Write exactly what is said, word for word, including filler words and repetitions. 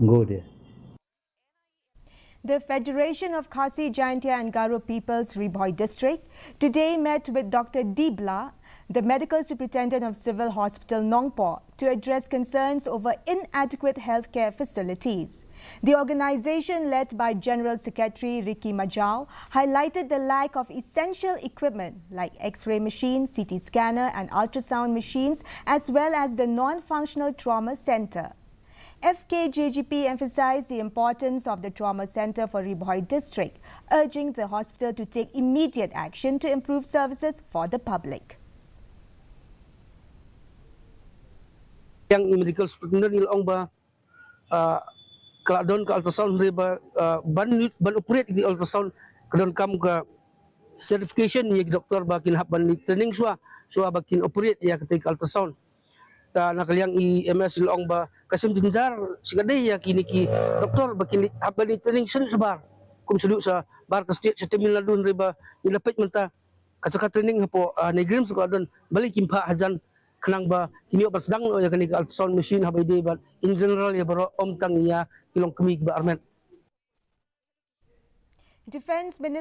Go there. The Federation of Khasi Jaintia and Garo Peoples Ri Bhoi District today met with Doctor Dibla, the medical superintendent of Civil Hospital Nongpoh, to address concerns over inadequate healthcare facilities. The organization, led by General Secretary Ricky Majau, highlighted the lack of essential equipment like X-ray machine, C T scanner and ultrasound machines, as well as the non-functional trauma center. F K J G P emphasized the importance of the trauma center for Ri Bhoi district, urging the hospital to take immediate action to improve services for the public. Yang i medical superintendent i la ong ba, ah, ka la don ka ultrasound hynrei ba, ah, ban, ban operate ki ultrasound ka donkam ka certification ïa ki doktor ba kin hap ban leit training shuwa, shuwa ba kin operate ïa katei ka ultrasound. Ta na ka liang i M S i la ong ba ka shem jynjar shi ka dei ïa kine ki doktor ba kin leit, hap ban leit training sha shabar. Kum shu duh shabar ka state sha Tamil Nadu hynrei ba ngi la peit mynta ka jaka training hapoh, ah, NEIGRIHMS ka la don, balei kim phah hajan khnang ba kin ïoh ban sdang noh ïa kane ka ultrasound machine haba ïadei bad in general ïa baroh, ym tang ïa ki longkmie kiba armet. Defence Minister